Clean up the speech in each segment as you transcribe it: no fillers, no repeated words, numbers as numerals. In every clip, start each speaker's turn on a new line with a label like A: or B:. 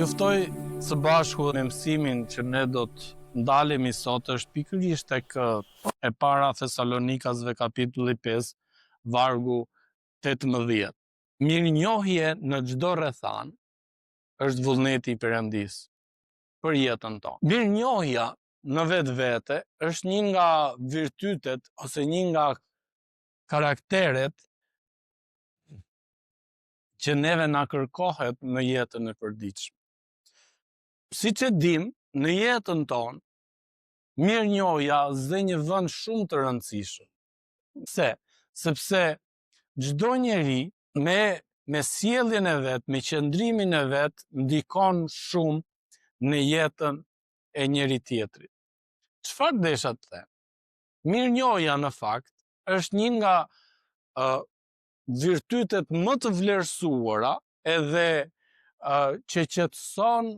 A: Ju ftoj së bashku me mësimin që ne do të ndalemi sot është pikërisht tek e para Thesalonikasve kapitulli 5, vargu 18. Mirënjohje në çdo rrethanë është vullneti i Perëndisë për jetën tonë. Mirënjohja në vetvete është një nga virtytet ose një nga karakteret që neve na kërkohet në jetën e përditshme. Siç e dimë, në jetën tonë, mirënjohja zë një vend shumë të rëndësishëm. Pse? Sepse çdo njeri me me sjelljen e vet, me qëndrimin e vet, ndikon shumë në jetën e njëri-tjetrit. Çfarë desha të them? Mirënjohja në fakt është një nga uh, virtytet më të vlerësuara edhe uh, që qetëson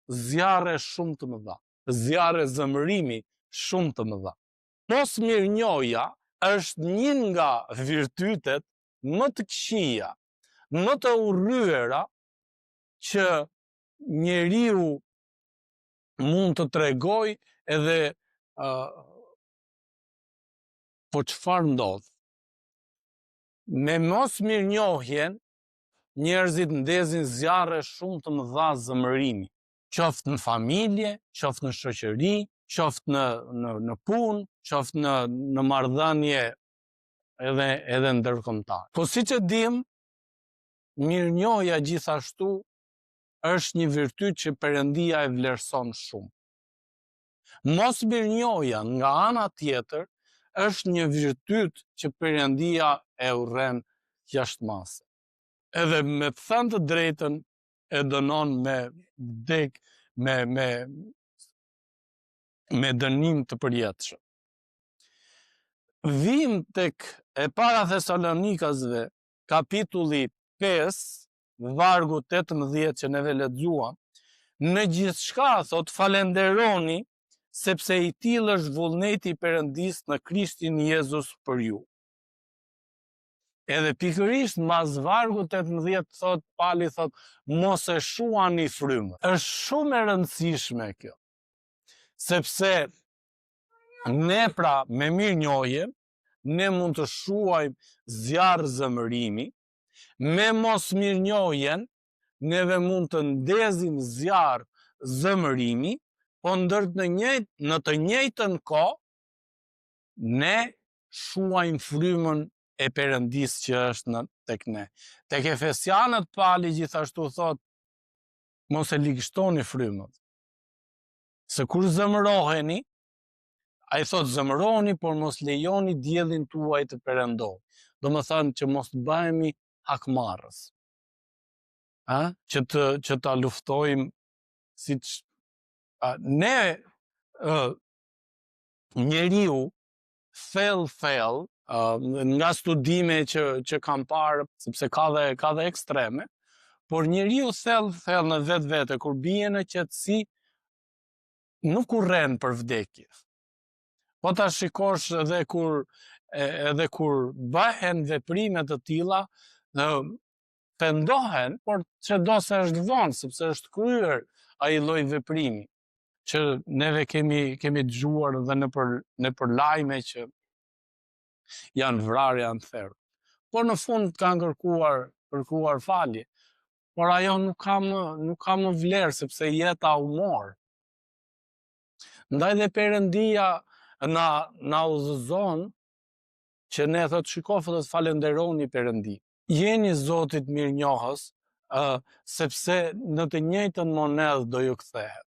A: zjarre shumë të mëdha, zjarre zemërimi shumë të mëdha. Mosmirënjohja është një nga virtytet më të këqija, më të urryera që njeriu mund të tregojë edhe uh, po çfarë ndodh? Me mosmirënjohjen, njerëzit ndezin zjarre shumë të mëdha zemërimi, qoftë në familje, qoftë në shoqëri, qoftë në në në punë, qoftë në në marrëdhënie edhe edhe ndërkombëtare. Po siç e dimë, mirënjohja gjithashtu është një virtyt që Perëndia e vlerëson shumë. Mosmirënjohja nga ana tjetër është një virtyt që Perëndia e urren jashtë mase. Edhe me të thënë të drejtën e dënon me vdek me me me dënim të përjetshëm. Vijmë tek e para Thesalonikasve, kapitulli 5, vargu 18 që neve lexuam, në gjithçka thotë falenderoni sepse i tillë është vullneti i Perëndisë në Krishtin Jezus për ju. Edhe pikërisht mbas vargut 18 thotë Pali thotë mos e shuani frymën. Është shumë e rëndësishme kjo. Sepse ne pra me mirënjohje ne mund të shuajmë zjarr zemërimi, Me mosmirënjohjen, neve mund të ndezim zjarr zemërimi, po ndër të njëjt, në të njëjtën kohë ne shuajmë frymën e Perëndisë që është në tek ne. Tek Efesianët Pali gjithashtu thotë mos e ligështoni frymën. Se kur zemëroheni, Ai thotë zemërohuni, por mos lejoni diellin tuaj të perëndojë. Domethënë që mos të bëhemi hakmarrës. A? Që të që ta luftojmë siç a, ne ë njeriu thellë thellë nga studime që që kam parë, sepse ka dhe ka dhe ekstreme, por njeriu thellë thellë në vetvete kur bie në qetësi nuk urren për vdekje. Po ta shikosh edhe kur edhe kur bëhen veprime të tilla, dhe pendohen, por që do se është vonë, sepse është kryer ai lloj veprimi që neve kemi kemi dëgjuar edhe nëpër nëpër lajme që janë vrarë, janë therur. Por në fund kanë kërkuar kërkuar falje. Por ajo nuk ka më nuk ka më vlerë sepse jeta u mor. Ndaj dhe Perëndia na na udhëzon që ne thotë shiko thotë falenderoni Perëndinë. Jeni Zotit mirënjohës, ë sepse në të njëjtën monedhë do ju kthehet.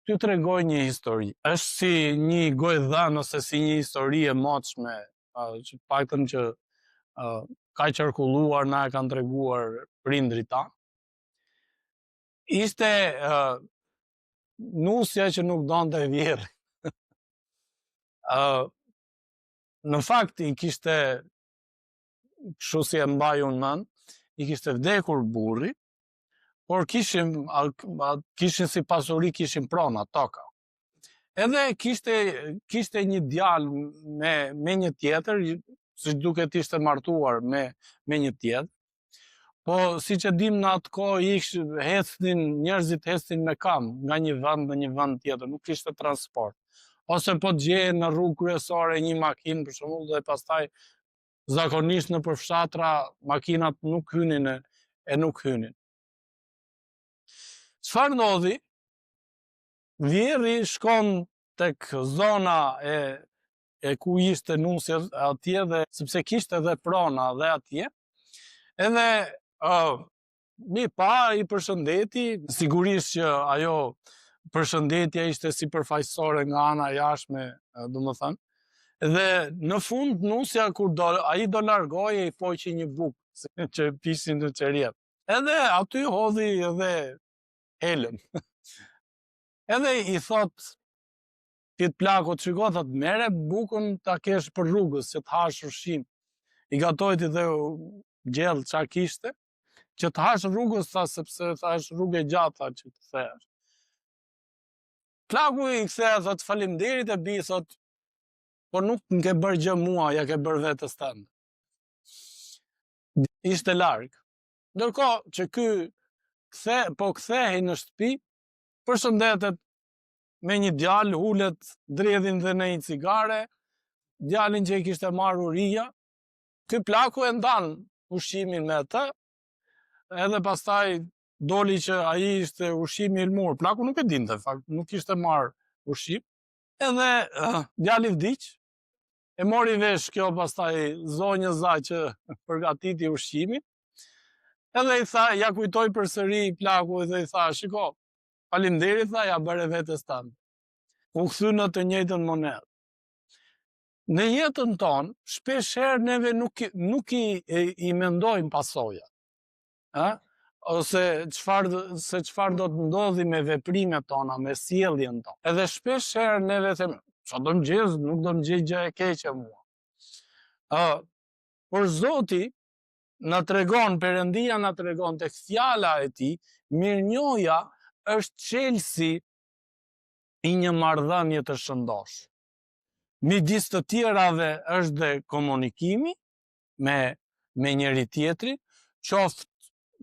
A: T'ju tregoj një histori. Është si një gojëdhënë ose si një histori e moçme, që paktën që ka qarkulluar, na e kanë treguar prindërit tanë. Ishte uh, nusja që nuk donte vjehrrin. uh, në fakt i kishte kështu si e mbaj unë mend, i kishte vdekur burri, por kishin, kishin si pasuri, kishin prona, toka. Edhe kishte, kishte një djalë me, me një tjetër, siç duket ishte martuar me, me një tjetër, Po siç e dim në atë kohë ish hecnin njerëzit hecnin me këmbë nga një vend në një vend tjetër, nuk kishte transport. Ose po të gjeje në rrugë kryesore një makinë për shembull dhe pastaj zakonisht nëpër fshatra makinat nuk hynin e, e nuk hynin. Çfarë ndodhi? Vjehrri shkon tek zona e e ku ishte nusja atje dhe sepse kishte edhe prona dhe atje. Edhe uh, mi pa i përshëndeti, sigurisht që ajo përshëndetja ishte sipërfaqësore nga ana e jashtme, domethënë. Dhe në fund nusja kur do ai do largohej i poqi një bukë që pishin në çerjep. Edhe aty hodhi edhe helm. Edhe i thot Këtij plakut shiko, thot, merre bukën ta kesh për rrugës, që të hash ushqim. I gatojti dhe gjellë ça kishte, që të hash rrugës, tha, sepse tha është rrugë e gjatë, tha, që të kthehesh. Plaku i ktheu, thot, faleminderit e bi, thot, por nuk më ke bërë gjë mua, ja ke bërë vetes tënde. Ishte larg. Ndërkohë që ky kthe, po kthehej në shtëpi, përshëndetet me një djalë, ulet dredhin dhe në një cigare, djalin që i kishte marrë uria, ky plaku e ndan ushqimin me të, edhe pastaj doli që ai ishte ushqimi i helmuar, plaku nuk e dinte, fakt, nuk kishte marrë ushqim, edhe uh, djali vdiq, e mori vesh kjo pastaj zonjëza që përgatiti ushqimin, edhe i tha, ja kujtoi përsëri plaku dhe i tha, shiko, Faleminderit tha, ja bëre vetes tënde. U kthy në të njëjtën monedhë. Në jetën tonë, shpesh herë neve nuk nuk i i, i mendojmë pasojat. Ë? Ose çfarë se çfarë do të ndodhi me veprimet tona, me sjelljen tonë. Edhe shpesh herë neve themi, çfarë do më gjejë, nuk do më gjejë gjë e keqe mua. Ë, por Zoti na tregon Perëndia na tregon tek fjala e tij, mirënjohja është çelësi i një marrëdhënie të shëndoshë. Midis të tjerave është dhe komunikimi me me njëri tjetrin, qoftë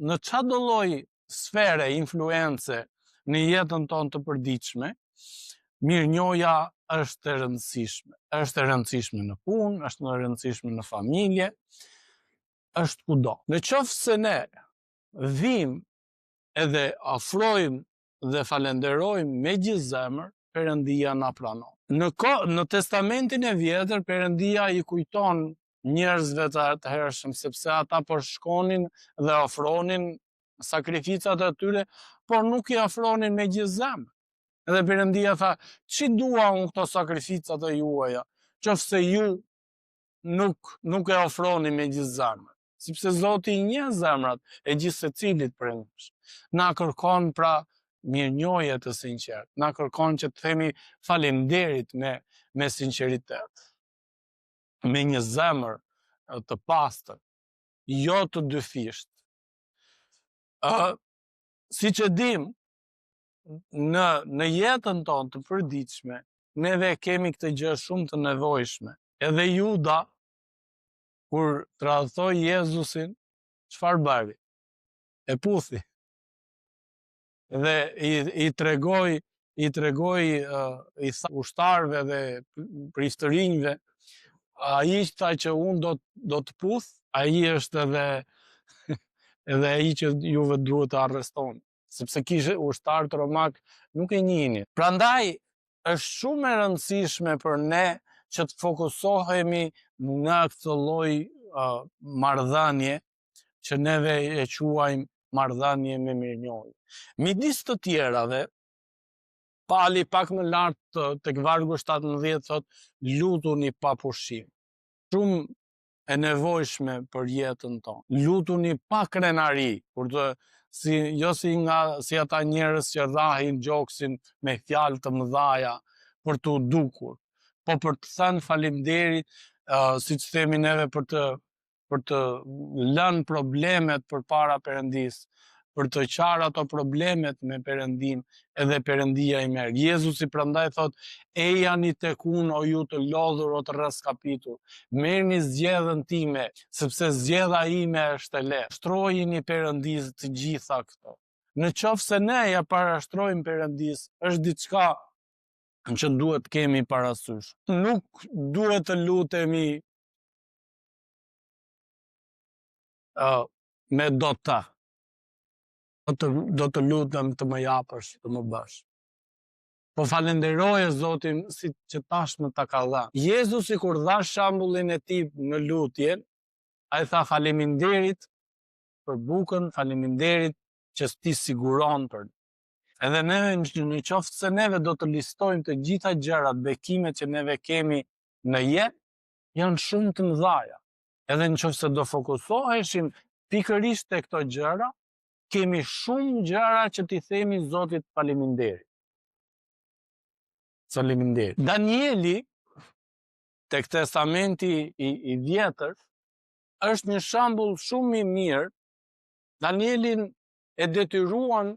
A: në çdo lloj sfere influence në jetën tonë të përditshme, mirënjohja është e rëndësishme. Është e rëndësishme në punë, është e rëndësishme në familje, është kudo. Në qoftë se ne vijmë edhe afrojmë dhe falenderojmë me gjithë zemër, Perëndia na pranon. Në, ko, në testamentin e vjetër, Perëndia i kujton njerëzve të atëhershëm, sepse ata po shkonin dhe ofronin sakrificat e tyre, por nuk i ofronin me gjithë zemër. Edhe Perëndia tha, ç'i dua unë këto sakrificat e juaja, qoftë se ju nuk, nuk e ofroni me gjithë zemër. Sepse Zoti i njeh zemrat e gjithsecilit prej nesh. Na kërkon pra mirënjohje të sinqertë, na kërkon që të themi faleminderit me, me sinqeritet, me një zemër të pastër, jo të dyfishtë. Ë, siç e dim, në në jetën tonë të përditshme, neve kemi këtë gjë shumë të nevojshme. Edhe Juda kur tradhtoi Jezusin, çfarë bëri? E puthi. Dhe i, i tregoi i tregoi uh, i tha ushtarëve dhe priftërinjve, ai tha që unë do do të puth, ai është edhe edhe ai që juve duhet të arrestoni, sepse kishte ushtarët romakë nuk e njihnin. Prandaj është shumë e rëndësishme për ne që të fokusohemi në këtë lloj uh, marrëdhënie që neve e quajmë marrëdhënie me mirënjohje. Midis të tjerave, Pali pak më lart tek vargu 17 thotë lutuni pa pushim. Shumë e nevojshme për jetën tonë. Lutuni pa krenari, kur të si jo si nga si ata njerëz që rrahin gjoksin me fjalë të mëdhaja për t'u dukur, po për të thënë faleminderit, uh, siç themi neve për të për të lënë problemet përpara Perëndisë, për të qarë ato problemet me Perëndinë, edhe Perëndia i merr. Jezusi prandaj thotë, ejani tek unë o ju të lodhur o të rraskapitur, merrni zgjedhën time, sepse zgjedha ime është e lehtë. Shtrojini Perëndisë të gjitha këto. Në qoftë se ne ia parashtrojmë Perëndisë, është diçka që duhet të kemi parasysh. Nuk duhet të lutemi uh, me do të. Do të, do të lutem të më japësh, të më bësh. Po falenderoje Zotin si që tashmë ta ka dhënë. Jezusi kur dha shembullin e tij në lutje, ai tha faleminderit për bukën, faleminderit që ti siguron për. Edhe neve në qoftë se neve do të listojmë të gjitha gjërat, bekimet që neve kemi në jetë, janë shumë të mëdhaja. Edhe në qoftë se do fokusoheshim pikërisht te këto gjëra, kemi shumë gjëra që t'i themi Zotit faleminderit. Faleminderit. Danieli tek Testamenti i, i vjetër është një shembull shumë i mirë. Danielin e detyruan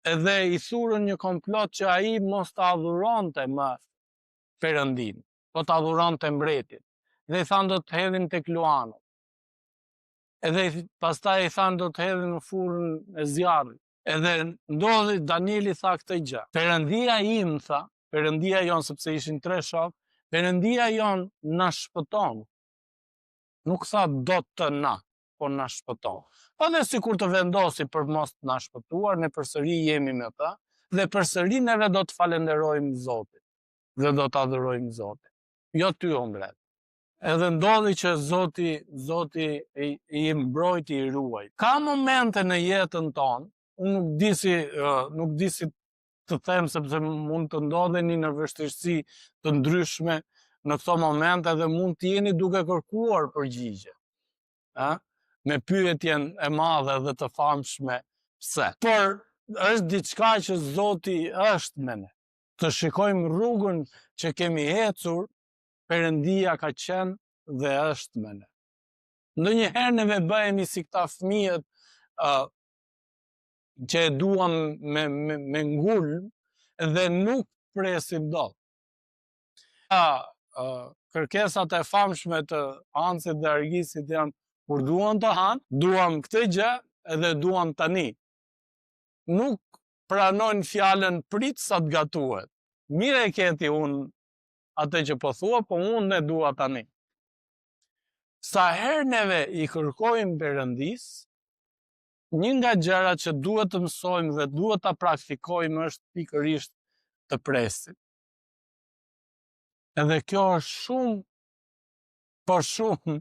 A: edhe i thurën një komplot që ai mos të adhuronte më Perëndinë, po të adhuronte mbretin. Dhe i thanë do të hedhim tek luanët. Edhe pastaj i thanë do të hedhim në furrën e zjarrit. Edhe ndodhi Danieli tha këtë gjë. Perëndia im tha, Perëndia jonë sepse ishin tre shokë, Perëndia jonë na shpëton. Nuk tha do të na, po na shpëton. Po dhe sikur të vendosi për mos të na shpëtuar, ne përsëri jemi me të dhe përsëri neve do të falenderojmë Zotin dhe do të adhurojmë Zotin. Jo ty o mbret. Edhe ndodhi që Zoti, Zoti i, i mbrojti i ruajti. Ka momente në jetën tonë, unë nuk di si nuk di si të them sepse mund të ndodheni në vështirësi të ndryshme në këto momente dhe mund të jeni duke kërkuar përgjigje. Ë? Me pyetjen e madhe dhe të famshme pse. Por është diçka që Zoti është me ne. Të shikojmë rrugën që kemi ecur, Perëndia ka qenë dhe është me ne. Ndonjëherë neve bëhemi si këta fëmijët uh, që e duam me, me, me ngulm dhe nuk presim dot. A, uh, kërkesat e famshme të Ansit dhe Argisit janë kur duan të hanë, duam këtë gjë edhe duam tani. Nuk pranojnë fjalën prit sa të gatuhet. Mirë e ke ti unë atë që po thua, po unë e dua tani. Sa herë neve i kërkojmë Perëndisë, një nga gjërat që duhet të mësojmë dhe duhet ta praktikojmë është pikërisht të presim. Edhe kjo është shumë, po shumë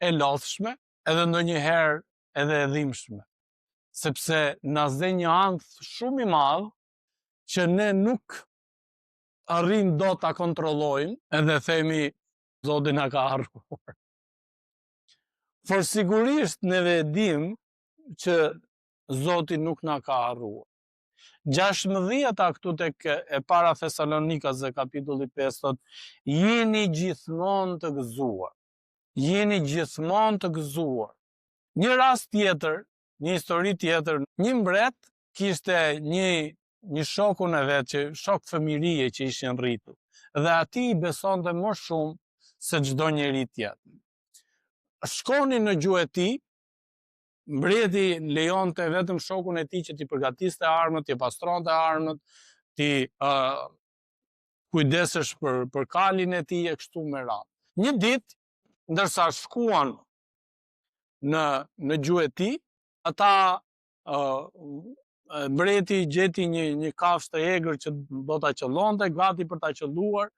A: e lodhshme, edhe ndonjëherë edhe e dhimbshme, sepse na zë një ankth shumë i madh që ne nuk arrijmë dot ta kontrollojmë edhe themi Zoti na ka harruar. Por sigurisht neve e dimë që Zoti nuk na ka harruar. 16 këtu tek e para Thesalonikasve kapitulli 5 thotë jini gjithmonë të gëzuar. Jini gjithmonë të gëzuar. Një rast tjetër, një histori tjetër, një mbret kishte një një shokun e vet që shok fëmijërie që ishin rritur dhe atij i besonte më shumë se çdo njeri tjetër. Shkonin në gjueti, mbreti lejonte vetëm shokun e tij që t'i përgatiste armët, t'i pastronte armët, t'i uh, kujdesesh për për kalin e tij e kështu me radhë. Një ditë, ndërsa shkuan në në gjueti, ata uh, mbreti gjeti një një kafshë të egër që do ta qëllonte, gati për ta qëlluar,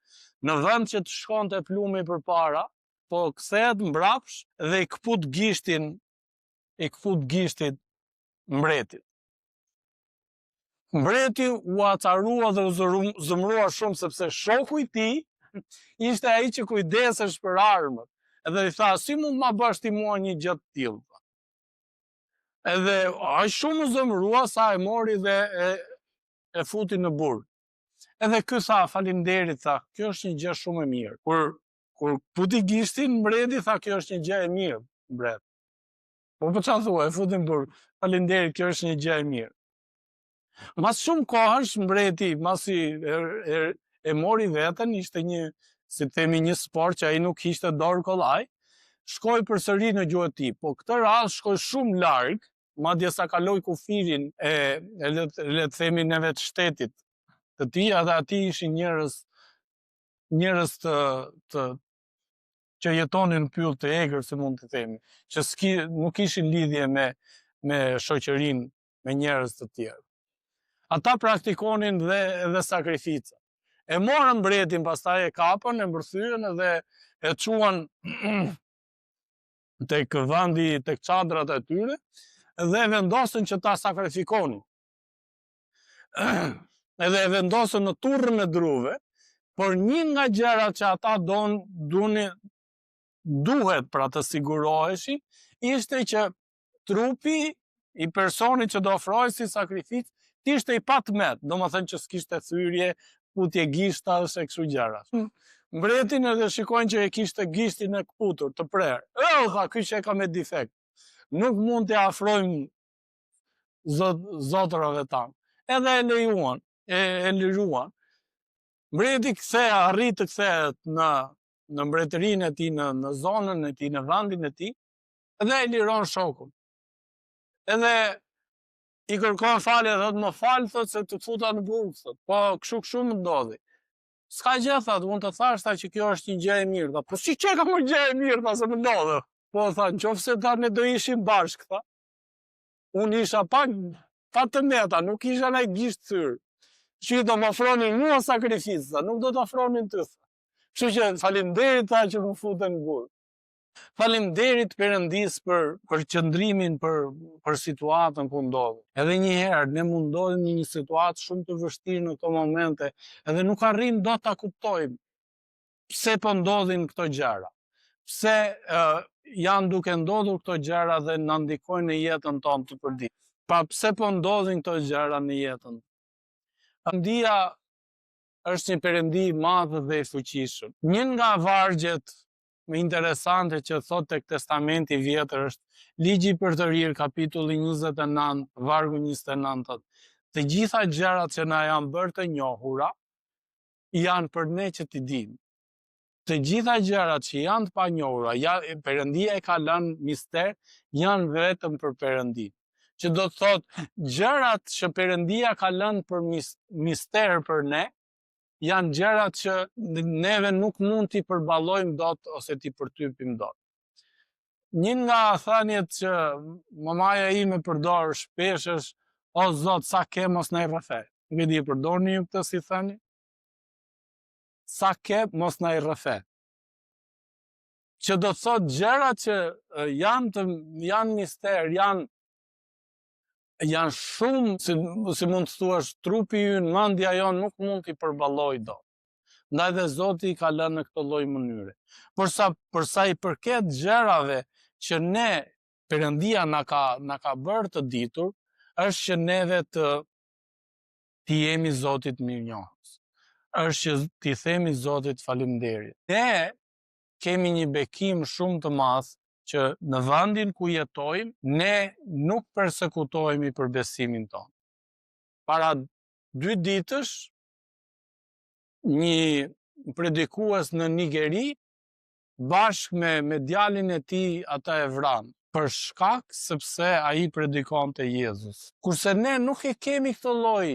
A: në vend që të shkonte plumi përpara, po kthehet mbrapsh dhe i këput gishtin, i këput gishtin mbretit. Mbreti u acarua dhe u zemërua shumë sepse shoku i tij ishte ai që kujdesesh për armët. Edhe i tha, si mund të ma bësh ti mua një gjë të tillë? Edhe aq shumë u zemërua sa e mori dhe e, e futi në burg. Edhe ky tha, faleminderit, tha, kjo është një gjë shumë e mirë. Kur kur këputi gishtin mbreti tha, kjo është një gjë e mirë, mbret. Po po ça thua, e futën në burg. Faleminderit, kjo është një gjë e mirë. Mas shumë kohësh mbreti, masi e, e, e mori veten, ishte një, si të themi, një sport që ai nuk hiqte dorë kollaj, shkoi përsëri në gjueti, po këtë radhë shkoi shumë larg, madje sa kaloi kufirin e, e le, le të themi neve të shtetit të tij, edhe aty ishin njerëz njerëz të të që jetonin në pyll të egër, si mund të themi, që s'ki, nuk kishin lidhje me me shoqërinë, me njerëz të tjerë. Ata praktikonin dhe edhe sakrifica. E morën mbretin, pastaj e kapën, e mbërthyen dhe e çuan tek vendi, tek çadrat e tyre dhe vendosën që ta sakrifikonin. Edhe e vendosën në turrën e druve, por një nga gjërat që ata don, duni, duhet pra të siguroheshin, ishte që trupi i personit që do ofrohej si sakrificë, të ishte i patëmetë, domethënë që s'kishte thyrje, kputje gishtash e kështu gjëra. Mbretin edhe shikojnë që e kishte gishtin e këputur, të prerë. E, tha, ky qenka me defekt. Nuk mund t'ia afrojmë zot, zotërave tanë. Edhe e lejuan, e, e liruan. Mbreti kthe, arrit të kthehet në, në mbretërinë e tij, në, në zonën e tij, në vendin e tij, edhe e liron shokun. Edhe i kërkon falje, thotë më fal, thotë se të futa në burg, thotë. Po kështu kështu më ndodhi. S'ka gjë, thotë, unë të thashë tha që kjo është një gjë e mirë, tha. Po si qenka më gjë e mirë, tha se më ndodhi. Po tha, në qoftë se tha ne do ishim bashkë, tha. Unë isha pa pa të meta, nuk isha naj gisht thyer. Që do më ofronin mua sakrificë, tha, nuk do të ofronin ty. Tha. Kështu që faleminderit tha që më futën në burg. Faleminderit Perëndisë për për qëndrimin, për për situatën ku ndodhemi. Edhe një herë ne mund ndodhemi në një situatë shumë të vështirë në këto momente, edhe nuk arrijmë dot ta kuptojmë pse po ndodhin këto gjëra. Pse uh, janë duke ndodhur këto gjëra dhe na ndikojnë në jetën tonë të përditshme. Pa pse po ndodhin këto gjëra në jetën. Perëndia është një perëndi i madh dhe i fuqishëm. Një nga vargjet më interesante që thotë tek Testamenti i Vjetër është Ligji i Përtërirë kapitulli 29, vargu 29 thotë: Të gjitha gjërat që na janë bërë të njohura janë për ne që t'i dimë. Të gjitha gjërat që janë të panjohura, ja Perëndia e ka lënë mister, janë vetëm për Perëndinë. Që do të thotë gjërat që Perëndia ka lënë për mister për ne, janë gjërat që neve nuk mund t'i përballojmë dot ose t'i përtypim dot. Një nga thëniet që mamaja ime përdor shpesh është o Zot, sa ke mos na i rrëfe. Nuk e di e përdorni ju këtë si thënie? Sa ke mos na i rrëfe. Që do të thotë gjërat që janë të janë mister, janë janë shumë, si, si mund të thuash, trupi ynë, mendja jonë nuk mund t'i përballojë dot. Ndaj dhe Zoti i ka lënë në këtë lloj mënyre. Por sa për sa i përket gjërave që ne Perëndia na ka na ka bërë të ditur, është që neve të t'i jemi Zotit mirënjohës. Është që t'i themi Zotit faleminderit. Ne kemi një bekim shumë të madh që në vendin ku jetojmë, ne nuk persekutohemi për besimin tonë. Para dy ditësh, një predikues në Nigeri, bashkë me, me djalin e tij ata e vranë, për shkak sepse ai predikonte Jezus. Kurse ne nuk e kemi këtë lloj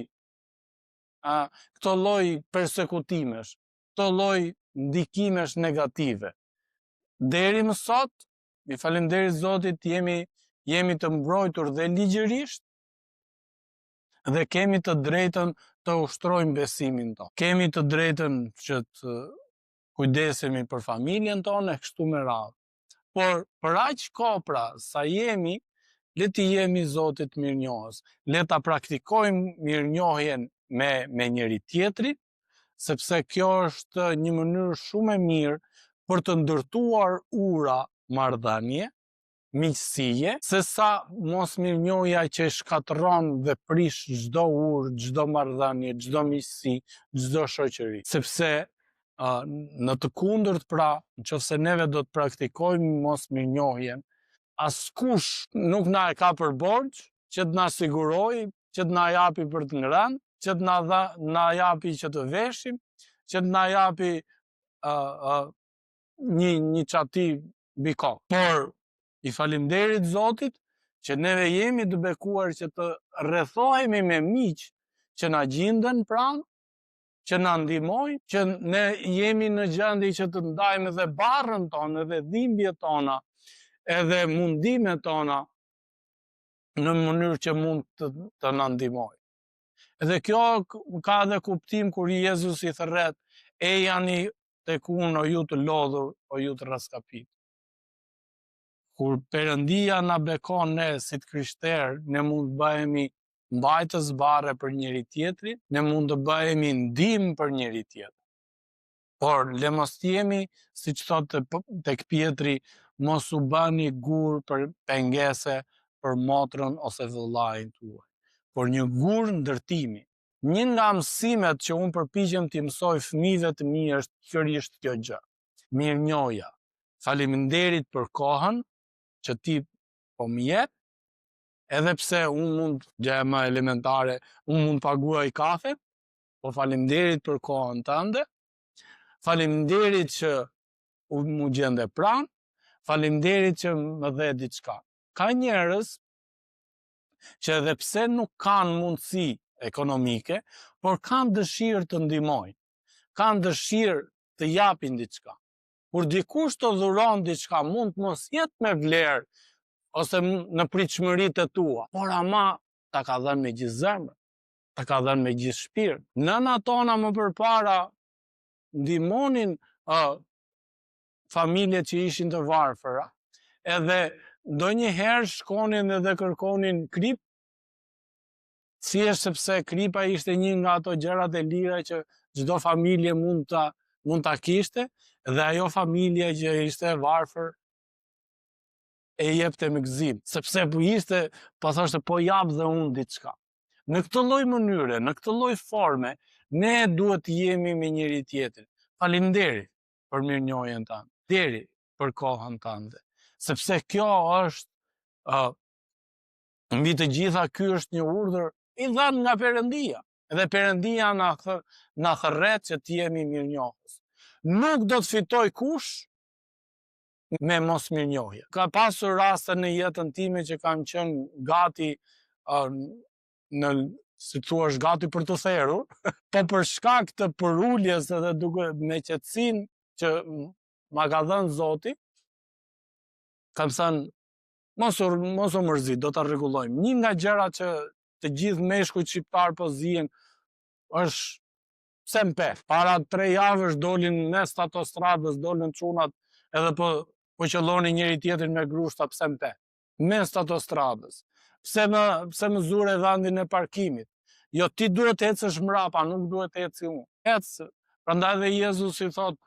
A: a, këto lloj persekutimesh, këto lloj ndikimesh negative. Deri më sot, i faleminderit Zotit, jemi jemi të mbrojtur dhe ligjërisht dhe kemi të drejtën të ushtrojmë besimin tonë. Kemi të drejtën që të kujdesemi për familjen tonë e kështu me radhë. Por për aq kohë pra sa jemi, le t'i jemi Zotit mirënjohës. Le ta praktikojmë mirënjohjen me me njëri tjetrin, sepse kjo është një mënyrë shumë e mirë për të ndërtuar ura marrëdhënie, miqësie, se sa mosmirënjohja që shkatërron dhe prish çdo urë, çdo marrëdhënie, çdo miqësi, çdo shoqëri. Sepse në të kundërt pra, në qoftë se neve do të praktikojmë mosmirënjohjen, Askush nuk na e ka për borxh që të na sigurojë, që të na japi për të ngrënë, që të na dha, na japi që të veshim, që të na japi uh, uh, një një çati mbi kokë. Por i faleminderit Zotit që neve jemi të bekuar që të rrethohemi me miq që na gjinden pranë, që na ndihmojnë, që ne jemi në gjendje që të ndajmë edhe barrën tonë, edhe dhimbjet tona, edhe mundimet tona në mënyrë që mund të, të na ndihmojë. Edhe kjo ka edhe kuptim kur Jezusi thërret, ejani tek unë o ju të lodhur, o ju të rraskapitur. Kur Perëndia na bekon ne si të krishterë, ne mund të bëhemi mbajtës barre për njëri tjetrin, ne mund të bëhemi ndihmë për njëri tjetrin. Por le mos të jemi, siç thotë tek Pjetri, mos u bëni gur për pengese për motrën ose vëllain tuaj, por një gur ndërtimi. Një nga mësimet që unë përpiqem t'i mësoj fëmijëve të mi është pikërisht kjo gjë. Mirënjohja. Faleminderit për kohën që ti po më jep, edhe pse unë mund, gjëja më elementare, unë mund të paguaj kafe, po faleminderit për kohën tënde, faleminderit që u m'u gjende pranë, faleminderit që më dhe diçka. Ka njerëz që edhe pse nuk kanë mundësi ekonomike, por kanë dëshirë të ndihmojnë, kanë dëshirë të japin diçka. Kur dikush të dhuron diçka, mund të mos jetë me vlerë ose në pritshmëritë e tua, por ama ta ka dhënë me gjithë zemër, ta ka dhënë me gjithë shpirt. Nënat tona më përpara ndihmonin uh, familjet që ishin të varfëra, edhe ndonjëherë shkonin edhe kërkonin kripë, thjesht sepse kripa ishte një nga ato gjërat e lira që çdo familje mund ta mund ta kishte dhe ajo familje që ishte e varfër e jepte me gëzim, sepse po ishte, po thoshte po jap dhe unë diçka. Në këtë lloj mënyre, në këtë lloj forme, ne duhet të jemi me njëri tjetrin. Faleminderit për mirënjohjen tënde, deri për kohën tënde, sepse kjo është uh, mbi të gjitha ky është një urdhër i dhënë nga Perëndia. Dhe Perëndia na thë, na thërret që të jemi mirënjohës. Nuk do të fitojë kush me mosmirënjohje. Ka pasur raste në jetën time që kam qenë gati uh, në si thua është gati për të therur, po për shkak të përuljes edhe duke me qetësinë që ma ka dhënë Zoti, kam thënë mos u mos u mërzit, do ta rregullojmë. Një nga gjërat që të gjithë meshkujt shqiptar po zihen është pse më pe. Para tre javësh dolin në mes të autostradës, dolën çunat edhe po po qëllonin njëri tjetrin me grushta pse më pe. Mes të autostradës. Pse më pse më zure vendin e parkimit? Jo ti duhet të ecësh mbrapa, nuk duhet të eci unë. Ec. Prandaj dhe Jezusi thot,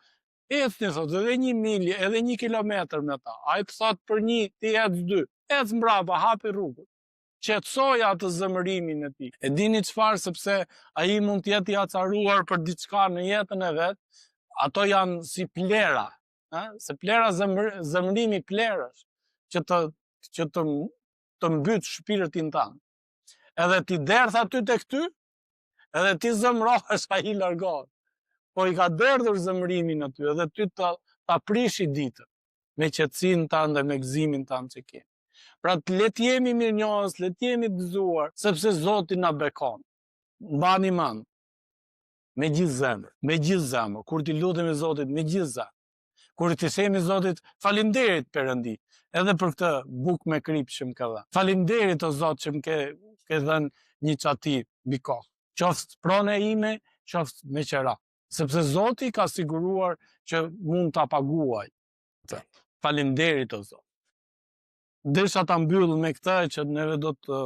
A: ecni thot, edhe një milje, edhe një kilometër me ta. Ai të thot për një, ti ec dy. Ec mbrapa, hapi rrugën. Qetësoje atë zemërimin e tij. E dini çfarë, sepse ai mund të jetë i acaruar për diçka në jetën e vet, ato janë si plera, ë, se plera zemër, zemërimi plerësh, që të që të të mbyt shpirtin tënd. Edhe ti derdh aty tek ty, edhe ti zemërohesh, ai largohet. Po i ka derdhur zemërimin aty, edhe ty ta, ta prishi ditën me qetësinë tënde, me gëzimin tënd që ke. Pra të le të jemi mirënjohës, le të jemi të gëzuar, sepse Zoti na bekon. Mbani mend me gjithë zemër, me gjithë zemër, kur t'i lutemi Zotit me gjithë zemër. Kur t'i themi Zotit, faleminderit Perëndi, edhe për këtë bukë me kripë që më ke dhënë. Faleminderit o Zot që më ke ke dhënë një çati mbi kokë. Qoftë pronë ime, qoftë me qera. Sepse Zoti ka siguruar që mund ta paguaj. Faleminderit o Zot. Desha ta mbyll me këtë që neve do të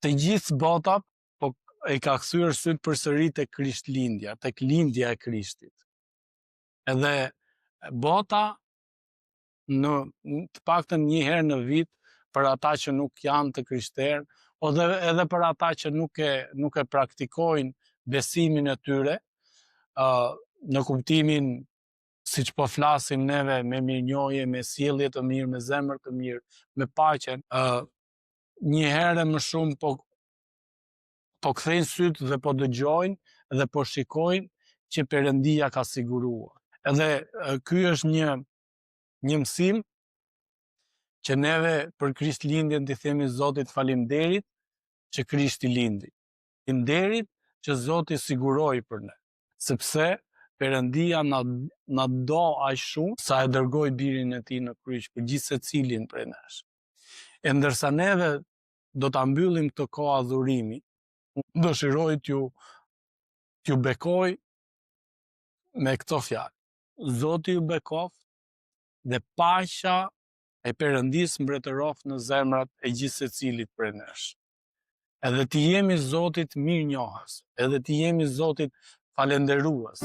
A: të gjithë bota po e ka kthyer sytë përsëri tek Krishtlindja, tek lindja e Krishtit. Edhe bota në të paktën një herë në vit për ata që nuk janë të krishterë, ose edhe për ata që nuk e nuk e praktikojnë besimin e tyre, ë në kuptimin Siç po flasim neve me mirënjohje, me sjellje të mirë, me zemër të mirë, me paqen, ë një herë më shumë po po kthejnë sytë dhe po dëgjojnë dhe po shikojnë që Perëndia ka siguruar. Edhe ky është një një mësim që neve për Krishtlindjen t'i themi Zotit faleminderit që Krishti lindi. Faleminderit që Zoti siguroi për ne, sepse Perëndia na na do aq shumë sa e dërgoi birin e tij në kryq për gjithsecilin prej nesh. E ndërsa neve do ta mbyllim këtë kohë adhurimi, unë dëshiroj t'ju t'ju bekoj me këto fjalë. Zoti ju bekoftë dhe paqja e Perëndisë mbretëroftë në zemrat e gjithsecilit prej nesh. Edhe t'i jemi Zotit mirënjohës, edhe t'i jemi Zotit falënderues.